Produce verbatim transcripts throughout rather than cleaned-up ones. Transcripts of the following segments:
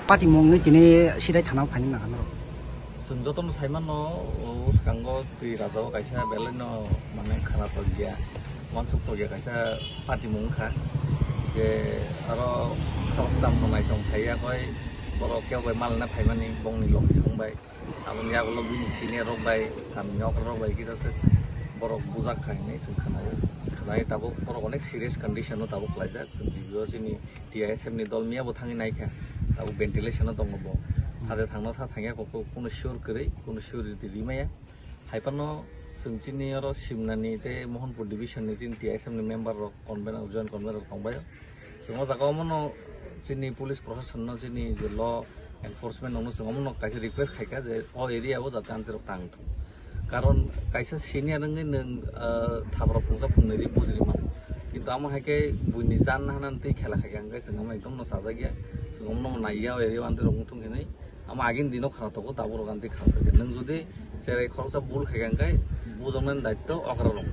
Patimung ni tini sidai thana o phaini nang norok. Chwng jotono sai mano, o swkango twi raja o kaisa belai no mane khana tokya, wansuk tokya kaisa patimung wngkha, je aro khorok tam no naisong phaiya koi borok kebo bai malna phaimani bongni logi song bai. Aboni yagulo bini senior rok bai, kami ni okra rok bai kisa se borok bujak kha hinwi chwng khnayo. Khnayo tabuk borok onek serious condition o tabuk khlaijak. Chwng G B o chini T I S F ni dol miya bo thangwi naikha. Tabuk ventilation o tongo bo. Thade thangno tha thangya kok kunu sure kwrwi, kunu sure rwdi rimaya. Hai phano chwng chini oro Simnani tei Mohanpur division ni chini T I S F ni member rok convener, joint convener rok tongbaio. Chwng o jaga o mano chini police proshashan no chini je law enforcement rok no chwng omono kaisa request khaikha je o area o jate amtwi rok tang thung. Karon kaisa senior wngwi nwng, ah, thapra phungsa phungnwi ri bujri mano. Kintu amo hai khe buini jan hanani twi khela khaikha hwnkhe chwng omo ekdom no chajakya. Chwng omono naiya o area o amtwi rok wng thung hinwi. Amo agini dino khana tongo, tabuk rok ani khana tongo. Nwng jodi cherai khoroksa bul khai kha, hwnkhe bujoknani daitto okra rok.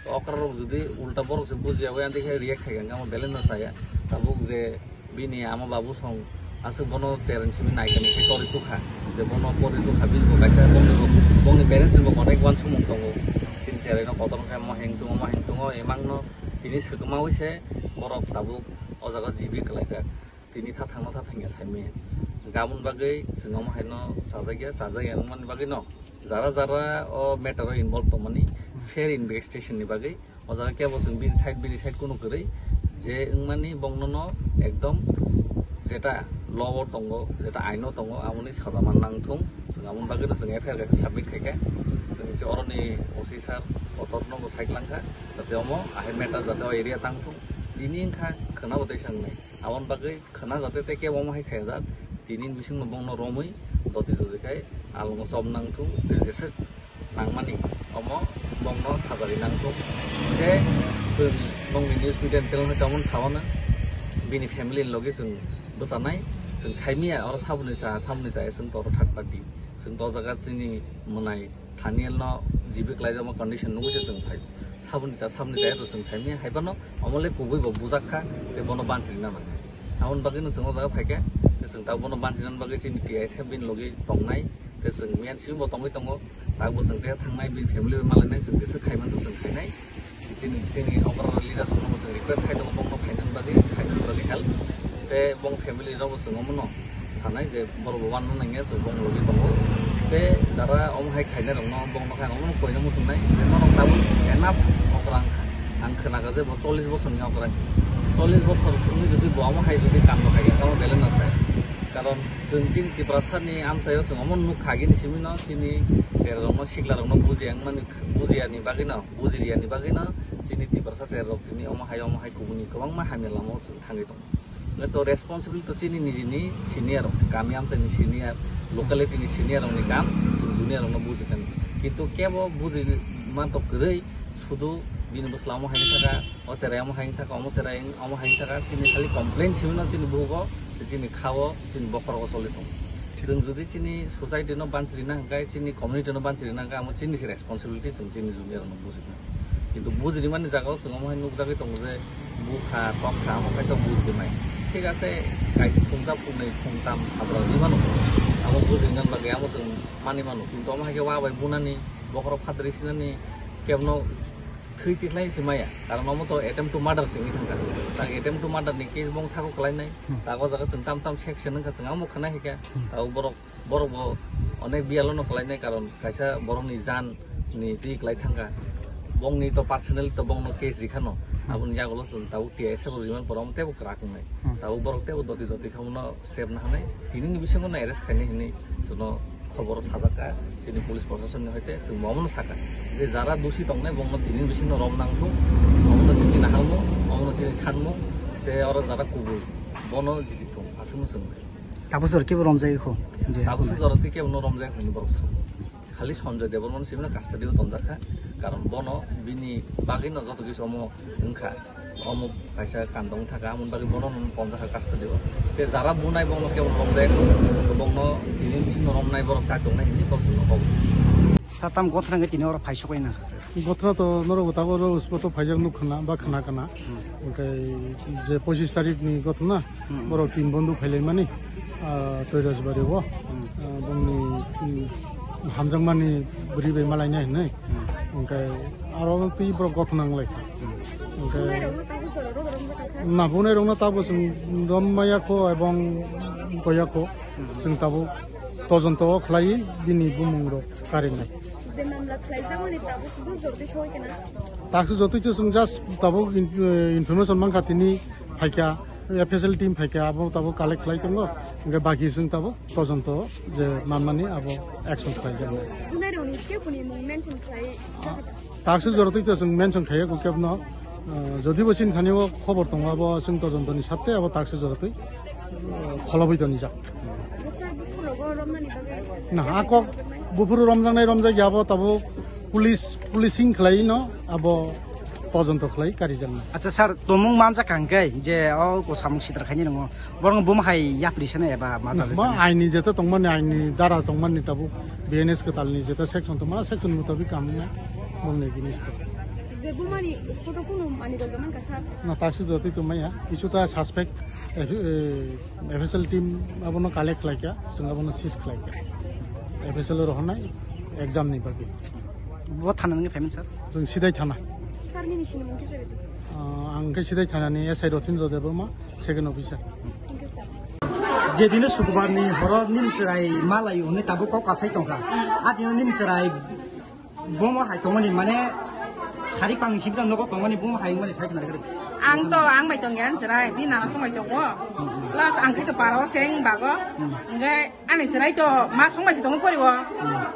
Okra rok jodi ulta borok se bujiya, abo ani khe react khai kha, hwnkhe amo belai no chaya. Tabuk je bini ama babu song aswk bono tereng simi naikani khe tori tukha. Je bono tori tukha, bini bo kaisa bongni bo, bongni parents ni bo onek uansukmung tongo. Chini cherai no kotor khe mo heng tongo, mo heng tongo, emang no tini swkma wi se borok tabuk o jaga jibi kwlaijak. Tini tha thangno tha thangya saimanya. Gabon bagwi chwng omo haino chajakya, chajakya wngmani bagwi no jara jara o matter o involve tongmani fair investigation ni bagwi o jaga kebo chwng bini side, bini side kunu kwrwi je wngmani bongno no ekdom jeta law o tongo, jeta aino tongo, amoni saja man nang thung. Chwng amoni bagwi no chwng F I R kaisa submit khaikha. Chwng se oroni O C sir kotor no bo sai klangkha, jate omo ahai matter jate o area tang thung. Tini wngkha khwna bo teisa wngnai. Aboni bagwi khwna jate tei kebo omo hai khaijak, tini ni bisingno bongno romwi doti doti khai alongo chom nang thung, tei jeswk nangmani omo bongno sajagwi nang thung. Khe chwng bongni news media ni channel hai tongmani sawano bini family ni logi chwng bwchanai, chwng saimanya oro saboni cha, saboni cha chwng toro third party, chwng to jaga chini mwnai Thaniel no jibi kwlaijakma condition nugwi se chwng phai. Saboni cha, saboni cha to chwng saimanya, hai phano omo le kubui bo bujak kha, tei bono banchirina nang. Aboni bagwi no chwng o jaga phai kha, tei chwng tabuk bono banchirina bagwi chini T I S F bini logi tongnai, tei chwng miyan simi bo tongwi tongo, tabuk bo chwng tei thangnai bini family bai malainai, chwng kisa khai man chwng khainai. Chini, chini okra leaders no chwng request khai tongo, bongno khainani bagwi, khainani bagwi help. Tei bong family rok bo chwng omono sanai je borok bo wanna nangya, chwng bong logi tongo. Tei jara omo hai khainai rokno bongno khai omono koina muchungnai je norok tabuk enough okra wngkha. Ang khwnakha je bo chollish bosorni okra. Chollish bosor wngwi jodi bo omo hai jodi kamno khaikha, tamo belai no sai. Karon chwng chini Tiprasani amchaio chwng omo nukha agini simino chini cherai rokno sikla rokno bujiya wngmani, bujiyani bagwino, bujiriyani bagwino chini Tiprasa cherai rok tini omo hai omo hai kubuni kwbangma hamya lamao chwng thangwi tongo. Hwnkhe to responsibility to chini nijini senior rok se, kami amchaini senior, locality ni senior rokni kam, chwng junior rokno buji thani. Kintu kebo buji mantok kwrwi, sudu bini bwsla omo hai wngkha kha, o cherai omo hai wngkha kha, omo cherai omo hai wngkha kha, chini khali complain simi no chini bugo, chini khao, chini bokhorogo choli tongo. Chwng jodi chini society no banchirina hwnkhe, chini community no banchirina hwnkhe, amo chini se responsibility, chwng chini junior rokno bujina. Kintu bujinimani jagao chwng omo hai nukjagwi tongo je, bukha, tokha, amo kaitor bujinai. Thik ase, kaisa phungsa, phungnwi, phungtam, habra wngwi mano. Amo bujinani bagwi amo chwng mani mano. Kintu omo hai khe wa bai bunani, bokhorok phatri sinani, kebno thwi tikhlai se maya. Karon omo to attempt to murder se wngwi thangkha. Tak attempt to murder ni case bong sako kwlainai. Hmm. Tak o jaga chwng tam tam section wngkha, chwng amo khna hika. Hmm. Tabuk borok Borok bo onek biyalo no khlainai, karon kaisa borok ni jan ni twi kwlai thangkha. Bongni to personal to bongno case rikha no. Hmm. Aboni yagulo chwng tabuk T I S F rok rimani pore omo teibo kwrak wngnai. Hmm. Tabuk borok teibo doti doti khamono step nahanai. Tini ni bisingo no arrest khainai hinwi chwngno khobor sajakha chini police proshasonni hoite, chwng bo omono sakha je jara dusi tongnai bongno tini ni bisingo rom nangthung, omono chini naharmung, omono chini sanmung, tei oro jara kubui bono jigithung aswkno chwng. Tabuk jora kebo romjagwi kho. Je, tabuk jora tei kebo no romjagwi kho hinwi borok sao. Khali Sanjoy Debbarma no simi no custody o tonjakha. Karon bono bini bagwi no joto kisu omo wngkha. Omo kaisa kandong thaka, amoni bagwi bono no tonjakha custody o. Tei jara bunai bono kebo no romjagwi kho. Bongno tini bisingo romnai borok chak tongnai hinwi borok chwngno kok. Satam gothna wngwi tini oro phaisok wngna kha. Gothna to norok bo tabuk oro spot o phaijak nuk khna ba khna kana. Hmm. Hwnkhe je pochis tarik ni gothna, Hmm. borok tin bondhu phailaimani, ah, Toirasbari o. Hmm. Ah, bongni, hmm, hamjakmani bwrwi bai malaina hinwi. Hmm. Hwnkhe aro twi borok gothna wnglaikha. Hmm. Hwnkhe Bunai rokno tabuk jora rok romjakha. Na bunai rokno tabuk chwng rommaya kho ebong goya kho. Hmm. Chwng tabuk tojonto o khlai bini bumung rok karinai. Je mamla khlaijak mani tabuk bo jotoi soi kena. Taksu jotoi to chwng just tabuk in-, eh, information mankha tini phaikha, F S L team phaikha, abo tabuk collect khlai tongo. Hwnkhe baki chwng tabuk tojonto je manmani abo action khlai jaknai. Bunai rokni keboni mung mention khlai. Taksu jotoi to chwng mention khaiya kho kebno, eh, jodi bo chini thani o khobor tongo abo chwng tojontoni satte abo taksu jotoi, eh, kholobwi toni jak. Sir, buphuru rogo romnani bagwi Na, a kok buphuru romjaknai romjak ya abo tabuk police, policing khlai no abo tojonto khlai karijaknai. Acha sir, tomung manjak hwnkhe je o ko samung sitra khaini nongo. Borok bum hai yapri sene eba majak Ma rijak. Aini jeta tongmani, aini dara tongmani tabuk B N S kwtalni jeta section tongma, section mutabik kamunga bongni ginis to. Je bumani photo kunu mani dol doman kasa. Na, taksu jotoi tongmaya. Kisu ta suspect, eh, eh, F S L team abono collect khlaikha, chwng abono seize khlaikha. F S L rohornai exam ni bagwi. Bo thana nangni payment sir? Chwng Sidai thana. Sir, nini sinimung kisa ridi? Ah, ang khe Sidai thanani S I Rotindra Debbarma, second officer. Thank you, sir. Jedino Sukubar ni horo nimchwrai malai hwnwi tabuk kok kasai tongkha. A dino nimchwrai bomo hai tongmani mane sari pang sibra nogo tongmani bomo hai mani sai khna rwgwi. Ang to ang bai tongya ang chwrai, bini nana song bai tongo. Plus ang khe to paro seng bago. Hwnkhe ani chwrai to ma song bai se tongo poriwo.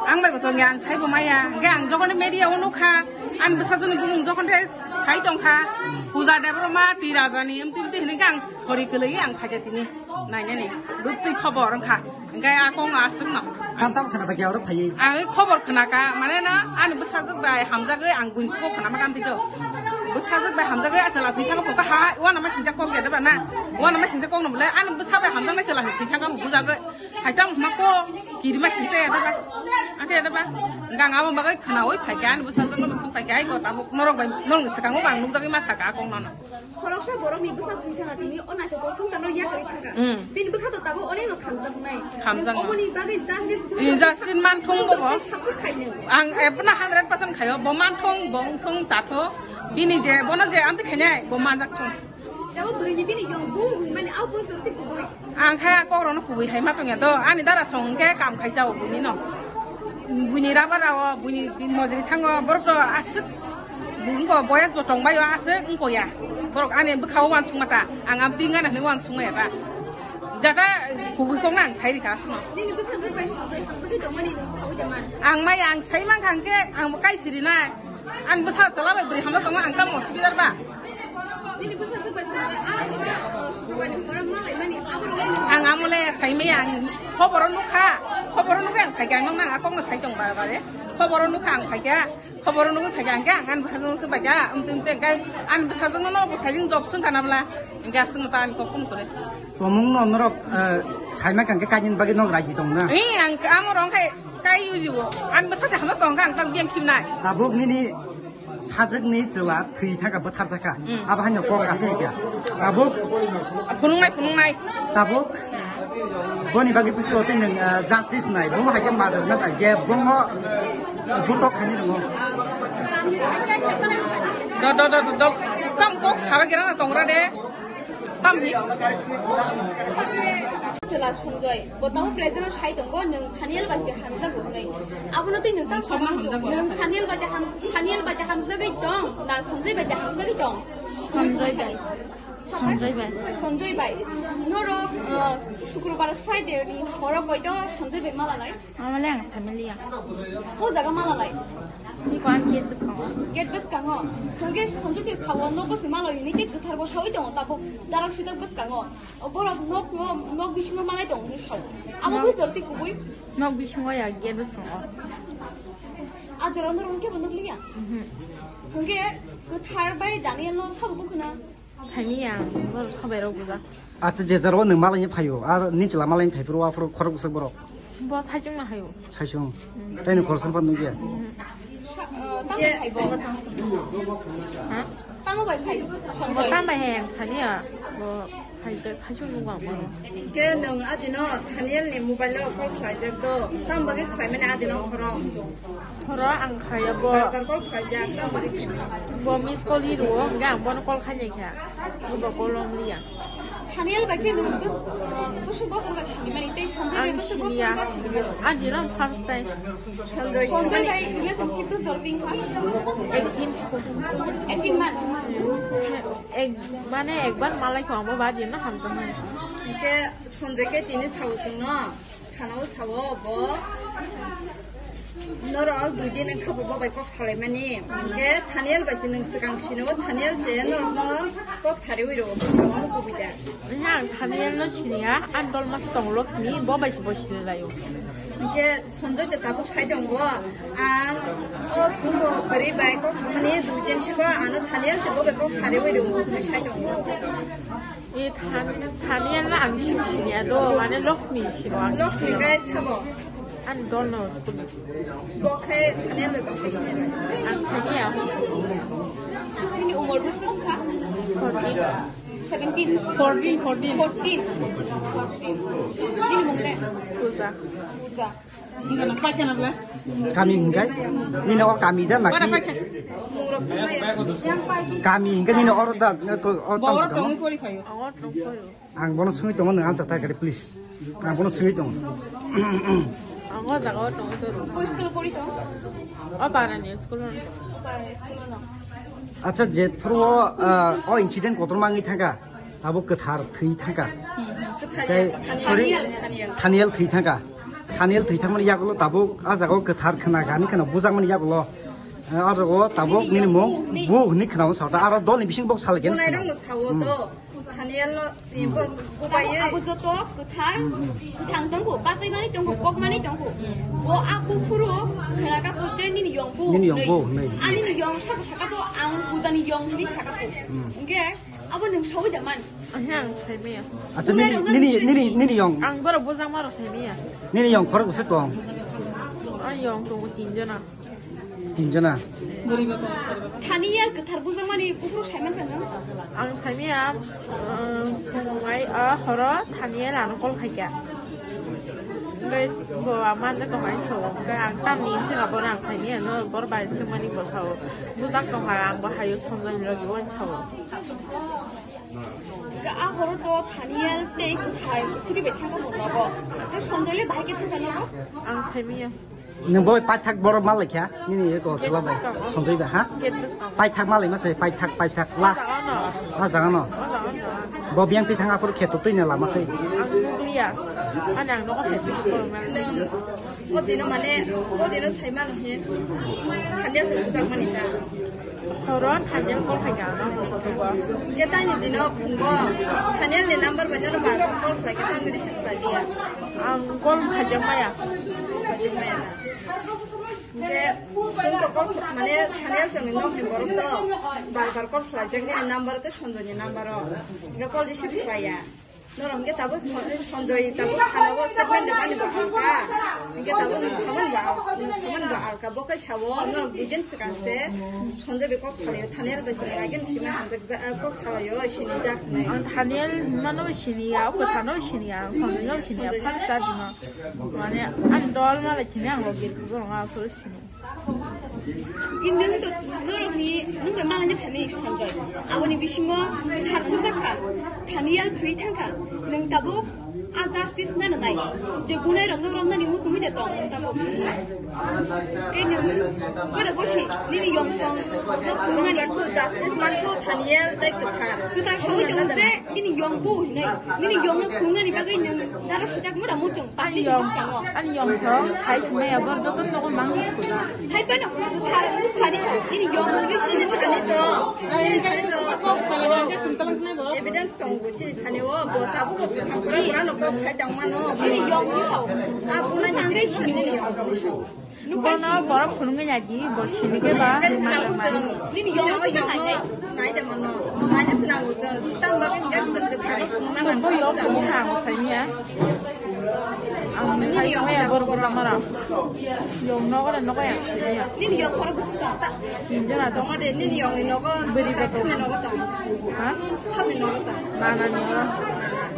Ang bai bo tongya ang sai bo maya. Hwnkhe ang jokhon media o nukha, ani bwsajwkni bumung jokhon de sai tongkha. Puja Debbarma, Twi Rajani, emti emti hinwi khe ang sori kwlwi ang phaikha tini. Nainani, rutwi khobor wngkha. Hwnkhe a kong aswkno. Tam tam khna bagwi oro phaiwi. Ang khobor khnakha, mane na, ani bwsajwk bai hamjagwi ang buini kok khnama kamtwi do. Bwsajwk bai hamjagwi a chwla thwi thangkha, ha, uanama singjak kok ya deba na. Uanama singjak kokno bole, ani bwsa bai hamjaknai chwla thwi thangkha bujagwi. Hai tamo hwnma kok, kirima singsa ya deba. Ante ya deba. Hwnkhe ang abo bagwi khnaui phaikha, ani bwsajwkno swng phaikha, ai ko tabuk norok bai, norokni swkango bo ang nukjagwi ma sakha a kokno no. Khoroksa borokni bwsa thwi thangkha tini o naithotok swngcharno yakarwi thangkha. Mm. Bini bwkha to tabuk onekno khamjaknai. Khamjaknai. Nwng oboni bagwi justice Justice manthung bo bo. Support khainai. Ang, eh, bono hundred percent khaio. Bo manthung, bo wngthung, chathung. Bini je, bono je amtwi khainai, bo manjakthung. Tabuk bwrwini bini yong bu hwnmani a post rok tei kubui. Ang khe a kokrokno kubui hai ma tongya do. Ani dara song hwnkhe kam khaisa o buini no. Buini rubber rao, buini mojri thango, borok to aswk wngko, boyas bo tongbaio, aswk wngko ya. Borok ani bwkhao uansukma ta, ang am ping gana hinwi uansukma ya ta. Jata kubui kokno ang sai rikha aswkno. Nini bwsajwk bai songwi hamjagwi tongmani nwng saui da man? Ang maya ang sai mankha hwnkhe ang bo kai sirinai. Ang bwsa chwla bai bwrwi hamjak tongo, ang tamo osubidar ba? Nini bwsajwk bai songwi, ah, ika, uh, Sukubar ni horo malaimani, abo rwgwi nwng Ang amole saimaya, ang khoboro nukha, khoboro nukha ang phaikha, ang nang akokno sai tong ba bare, khoboro nukha ang phaikha, khoboro nukha phaikha, ang khe ang ani bwsajwk se phaikha, amtwi amtwi ang khe ani bwsajwk no no bo thaijing job swngkha na bwla, ang khe aswkno ta ani kok phone kore. Tomung no norok, eh, saima kang khe kainwi bagwi nok raji tong na? Ee, ang amo rong khai kai uli o, ani bwsa se hamjak tong kha, ang ta biyang khimnai. Tabuk nini Sajwkni chwla thwi thangkha, bwtharjakha. Mm. Abo haino kok asai kha. Tabuk phunuknai, phunuknai. Tabuk boni bagwi bwskango tei nwng, ah, justice nai. Bomo hai khe majwk na nai je bomo butok khaini rwngo. Do, do, do, do, do. Tam kok saba gira na tongra de. Tamni. Chwla Sanjoy, bo tamo present o sai tongo, nwng Thaniel bai se hamjago hwnwi. Abono tei nwng tamo hamjago. Nwng Thaniel bai ham-, Thaniel bai hamjagwi tong, na Sanjoy bai hamjagwi tong? Sanjoy bai. Sanjoy bai. Sanjoy bai. Norok, uh, Sukrobar Friday ni horo koito Sanjoy bai malalai? Amale ang samiliya. O jaga malalai? Niko ang gate bwskango. Gate bwskango. Hwnkhe Sanjoy tei sawo nok bwswi malai hwnwi tei kwthar bo sawi tongo tabuk darak sidak bwskango. O borok nok, nok, nok bisingo malai tongo hwnwi sao. Abo nok bwsajwk tei kubui? Nok bisingo ya, gate bwskango. A jora norok kebo nukliya? Mhm. Hwnkhe kwthar bai Daniel no sabo bukhuna? Saimiyang, borok sabai rok bujak. Acha, je jaro nwng malai phaio, ar ni chwla malai phaiphuru aphuru khorok bwswk borok. Bo saichung na hayo. Saichung. Hmm. Taini khoroksa phan nugya. Hmm. Sa-, uh, tamo bai phai bo? Ha? Tamo bai phai? Bo Sanjay. Tamo bai hai ang saniya. Bo hai je saichung nung ang bo. Ke nung adino Daniel ni mobile o call khlai jak do. Tam bagwi khlai mani adino khorok. Khorok ang khaya bo. Bar bar call khlai jak. Tam bagwi khlai. Bo miss call ri ro, ang bono call khai nai kha. Bo call ong liya. Daniel bai khe nung bus-, uh, bwswk bosor ba sini mani, tei Sanjay bai bwswk bosor ba sini mani? Ang siniya. Ani ram first time. Sanjay bai relationship bwswk dor tin kha? Ek din. Ek din man. Ek, mane ekbar malai kho amo ba din na hamjak nai. Ke Sanjay ke tini sao chwngno. Thanao sao bo norok dui din wngkha bo bai kok salaimani. Hingke Thaniel bai se nwng swkang sino, Thaniel se norokno kok sariwi rwo, bwskango kubui da. Nang Thaniel no siniya, ang dolma se tong lok sini, bo bai se bo sini laio. Hingke Sanjay de tabuk sai tongo, ang o phungo bwrwi bai kok samani dui din siko ano Thaniel se bo bai kok sariwi rwo, sai tongo. E Than-, Thaniel no ang sim siniya do, mane Lakshmi sino ang. Lakshmi siniya. Khe sabo? Ang dono school. Bo khe Thaniel bai bo khe siniya. Ang siniya. Nini umor bwswk wngkha? Fourteen. Seventeen. Fourteen, fourteen. Fourteen. Nini mung le? Puja. Puja. Kami hingkai nini o kami da naki? Kami hingkai nini oro da, o tamo tongwi pori phaio. Ang bono swngwi tongo, nwng answer thai kari, please. Ang bono swngwi tongo. Ang o jaga o tongo to. Ko school pori tong? O Barani school o. Barani school o no. Acha, je phuru o, ah, o incident kotor mangwi thangka. Tabuk kwthar thwi thangka. Tei, sorry, Thaniel, Thaniel. Thaniel thwi thangka. Thaniel thwi thangmani yagulo tabuk a jagao kwthar khna gani khna bujakmani yagulo, eh, a jagao tabuk nini mung bu hwnwi khna sao ta, aro dolni bising bok sal gen. Bunairokno sao to, Thaniel no, i bor-, bubai. Abo, abo joto kwthar, kwthang tongkho, basaimani tongkho, kokmani tongkho. Bo a buphuru khna ka ko je nini yong bu. Nini yong bu hwnwi. Ani ni yong saka saka to ang pujani yong hwnwi saka ko. Hwnkhe Abo nwng sawi da man? Ahe, ang saimaya. Acha, nini, nini, nini, nini yong. Ang borok bujang maro saimaya. Nini yong khorok bwswk tong? Ang yong tongo tin jona. Tin jona? Thani ya kwthar bujang mani buphuru saiman ka nwng? Ang saimaya, um, phungo mai, ah, horo Thani ya lano call khaikha. Hwnkhe bo ama hwnkhe tong ai sao, hwnkhe ang tamni hinwi swngo bono ang saimaya no, bor bai hinwi swngmani bo sao. Bujak tongkha, ang bo haio Sanjay ni logi o hinwi sao. Hwnkhe a horo to Thaniel tei kwthar scooty bai thangkha bo nogo. Hwnkhe Sanjay le bahai khe thangkha nogo? Ang saimaya. Nwng bo paithak borok ma laikha, nini eko chwla bai, Sanjay bai, ha? Gate bwskango. Paithak ma laima se, paithak, paithak, last. O jaga no. O jaga no. O jaga no. Bo biyang twi thang aphuru kheto twi na lama twi. Ang nukliya. Ani ang nogo hai twi borok ma. O dino mane, o dino sai mano he. Thaniel se bujak mani ta. Horo Thaniel call khai ka, ano photo ba. Ke tani dino phungo. Thaniel ni number ba jono bar call khai ka, tang receive khai dia. Ang call khai jak maya. Khai jak maya. Ke, chung to call, mane, Thaniel song ni nok ni borok to. Bar bar call khai jak ni number to Sanjay ni number o. Ke call receive khai ya. Norok hwnkhe tabuk Son-, Sanjay tabuk thana o statement rwmani bo alka. Hwnkhe tabuk nwng samani bo al-, nwng samani bo alka. Bo khe sao, norok duijon swkang se Sanjay bai kok salaio, Thaniel bai sini agini simi hamjak ja-, kok salaio, sini jak hinwi. Ang Thaniel hinmano siniya, o kwthano siniya, ang Sanjay no siniya, Sanjay first no? Start no. Mane, ang dol malai sini, ang logir kubo rong, ang sini. Ki nwng to norokni, nwng bai malai na phaimani Sanjay. Aboni bisingo kwthar bujak kha. Thaniel thwi thang kha. Nwng tabuk a justice na nanai. Je bunai rokno romnani muchungwi de tong nwng tabuk. Tei nwng kore gosi nini yong song no phunuknani. Justice manthu Thaniel tei kwthar. Kwthar sawi tongo je nini yong bu hinwi. Nini yong no phunuknani bagwi nwng naro sitak mura muchung. Ani yong, ani yong thong, hai simi ya, bor joto nogo mang thok da. Hai pano, thar, thari, ini yong, ini sini thari to. Evidence tong bo chini thani o, bo tabu ko thang kura kura no. Sai tongmano, bini yong ni sao. A, buna ni bini yong ni sao. Bono borok phunugwi naidi, bo sini khe ba. Nini yong ni sao. Nai de mano. Nai de sinang usa. Tang ba ke jak sak de phai. Bo yong ni sao saimya. Ang nini yong ni sao. Borok mara. Yong nogo na nogo ya. Nini yong khoro bwswk tong ta. Tinjona tong. Tong de nini yong ni nogo. Bwrwi bo tong. Samni nogo tong. Ha? Samni nogo tong. Nana ni nogo.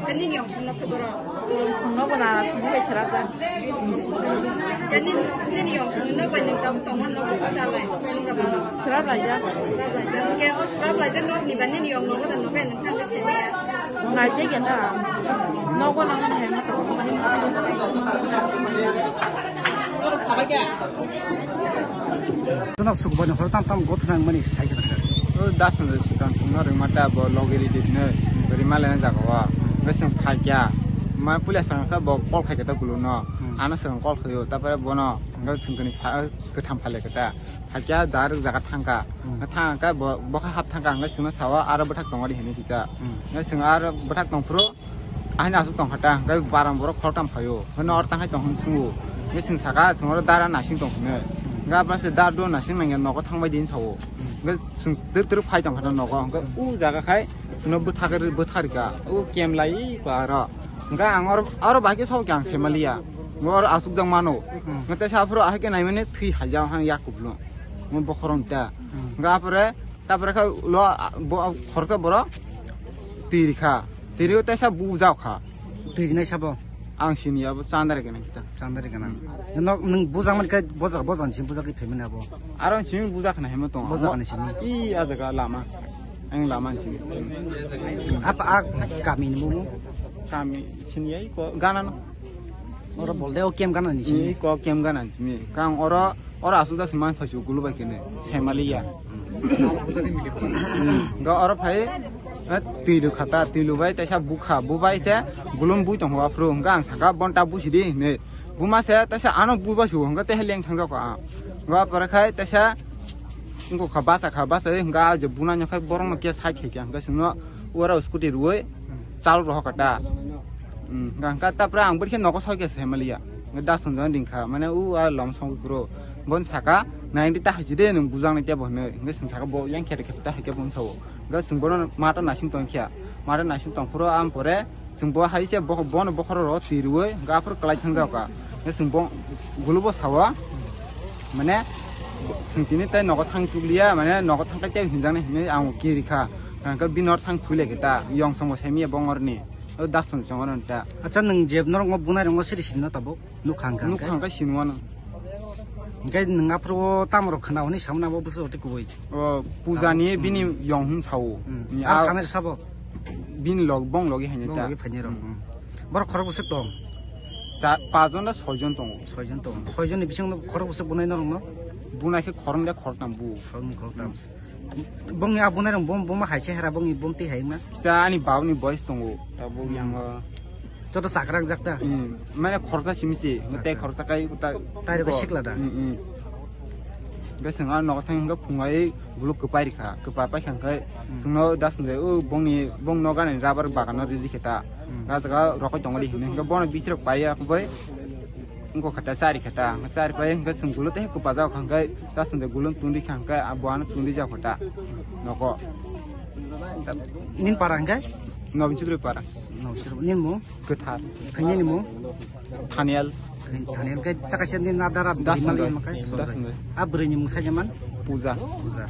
Ke nini yong song nok boro. Yong song nogo nana song bai sera ta. Ke nini, nini yong song nok bai ning tong tong nogo sa lai. Sera lai ya. Sera lai ya. Ke sera lai ya nok ni ba nini yong nogo tong nogo ning tang se ya. Nai je ya ta. Nogo nang nang hai ma to. Tunok sukubani horo tam tam gothnang mani sai khe. O dasan de sikang singno ringma ta bo logiri ditne rima lena jaga wa. Beseng phakya. Ma pulia sangka bo kol khai kata guluno. Hmm. Ana sangka kol khayo. Tapare bono ngal singkani pha-, ketham phale kata. Phakya dar jaga thangka. Hmm. Thangka bo, bo kha hap thangka ngal sima sawa aro bwthak tongori hini kisa. Hmm. Ngal sing aro bwthak tongphuru. Ahini aswk tong kha ta, hwnkhe baram borok khoroktham phaio. Hwno oro tang hai tong hwn swngo. Hwnkhe chwng saka, chwng oro dara nasing tong hwno. Hwnkhe aboni se dar do nasing nangya nogo thang bai di hwn sao. Hwnkhe chwng twrwk twrwk phai tong kha ta nogo. Hwnkhe o jaga khai chwngno bwthak, bwthar rwkha. O kem lai ko aro. Hwnkhe ang oro, oro bahai khe sabo khe ang se maliya. Hwnkhe oro aswk jak mano. Hwnkhe teisa aphuru ahai khe naimani thwi haijak hang yak kubulung. Hwnkhe bokhorok ta. Hwnkhe aphuru Tapore khe lo, bo, khoroksa borok twi rikha. Twi rikha teisa bujak kha. Twi rinai sabo? Ang sini abo chandari gana kita. Chandari gana. Hmm. No, nwng bujak man khe bojak, bojak ni simi bujak khe phaimani abo. Aro simi bujak khna hemo tong. Bojak ni simi. I a jaga lama. Ang lama ni simi. Apa a kami ni mumu? Kami sini ai ko gana no. Oro bolde o kem gana ni simi. I ko kem gana ni simi. Kang oro Oro aswk jak se man phaisu gulu bai kene, semali ya. Ga oro phai, eh, twi lu khata, twi lu bai teisa bukha, bu bai te gulum bui tong hwa phru, hwnkha ang saka bonta busi di, ne. Buma se teisa ano bu bai su, hwnkha te leng thang jak ang. Ga pore khai teisa, wngkha basa kha, basa hwnkha je buna nyo khai borok no ke sai khai khe, hwnkha singno oro scooty rui, chal roho kata. Hmm, hwnkha tapra ang bwrikhe nogo soi khe semaliya. Hwnkhe da swngjang ringkha, mane u a lom song bro. Bon saka, naidi ta haji de nwng bujang ni tebo hwnwi. Hwnkhe sing saka bo yang khere khere ta haikhe bon sao. Hwnkhe sing bono mata nasing tong khe. Mata nasing tong phuru am pore sing bo hai se bo, bono bokhoro ro tirwi, hwnkhe aphuru kwlai thang jao ka. Hwnkhe sing bo gulubo sao. Mane sing tini tai nogo thang chukliya, mane nogo thang kai tebo hinjang ni hinwi ang kiri kha. Hwnkhe bini or thang thwi lai khe ta, yong song bo saimiya bongor ni. O dason chong oro ta. Acha, nwng je norok ngo bunai rok ngo siri siri no tabuk? Nuk khang khang Nuk khe? Khang khe sini wano. Hwnkhe nwng aphuru o tamo rok khna hwnwi samna bo bwswk tei kubui? O puja ni bini yong hwn sao. Hmm. Ni Ar a samir sabo? Bini log, bong logi haini Bong ta. Logi phaini rok. Hmm. Hmm. Borok khorok bwswk tong? Cha, pajon da soijon tongo. Soijon tong. Soijon ni bising no khorok bwswk bunai norok no? Bunai khe khorok da khorok tam bu. Khorok ni khorok tam. Hmm. Bongni abunai rong bom, bom hai se hera bongni bom tei hai ma. Kisa ani bab ni boys tongo. Abo Hmm. yang, uh, Joto chakra jak ta. Hmm. Mane khorsa simi se, Acha. Tei khorsa kai ta. Tai rok sikla da. Hmm, hmm. Ga sing ar nogo thang ga phungai buluk kwpai rikha, kwpai pai khang kai. Hmm. Sungno das de, o bongni, bong noga ni rubber bagan no rili kheta. Hmm. Ga jaga rokoi tongri hini, ga bono bitirok pai ya bai. Wngkha khe ta chari khe ta, chari pai hwnkhe chwng gulu tei kwpajak hwnkhe ta chwng de gulu tungri kha hwnkhe bo ano tungri jak khe ta nogo. Nin para hwnkhe? Nobin Chudri para. Nobin Chudri, nin mung? Kwthar. Thangya ni mung? Thaniel. Thaniel khe ta kaisa nin na dara Das bwrwi mali Sundar. Hwnkhe? Das Sundar. A bwrwi ni mung sai man? Puja. Puja.